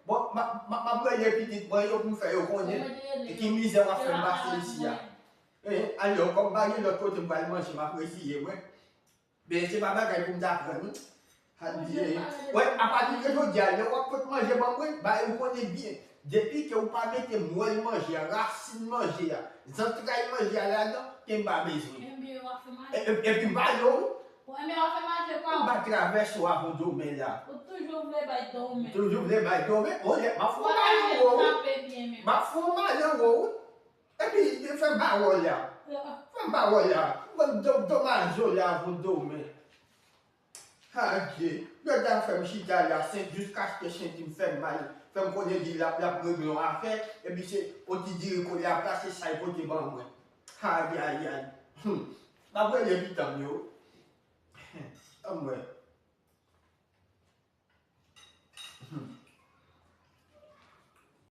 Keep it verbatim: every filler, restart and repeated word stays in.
Bon, m ap m ap- m ap rele pitit mwen yo pou m fè yo konnen ki mizè w ap fè m pase isi a. Eh, alò, kòm pa gen lòt kote m pral manje, m ap reziye mwen. Men se pa bagay pou m ta pran, non. Al byen. Wè, apati de jodi a, lè w ap pot manje ban mwen, ba ou konnen byen. Depi ke ou pa mete mwèl manje a, rasin manje a, zantray manje a ladan, ke m pa bezwen. Ebyen, w ap fè manje. E- e- Epi m pa yo, wi. Bon, ebyen, w ap fè manje pa ou. M pa travèse w avon domen la. Ou toujou vle bay domen. Toujou vle bay domen. Bon, lè, m ap fè w mal anwo, wi. M ap fè w mal anwo, wi. Epi, fè m ba wòl la. Fè m ba wòl la. Bon, do- domaj yo la avon domen. Adye, yo ta fè m chita la, sent, jiskaske senti m fè m mal, fè m konnen di l ap, l ap regle yon afè, epi se yon ti diri kole ap la, se sa l pote ban mwen. Ayayay. Hmm. M ap rele pitit mwen yo. Anmwey. Hmm.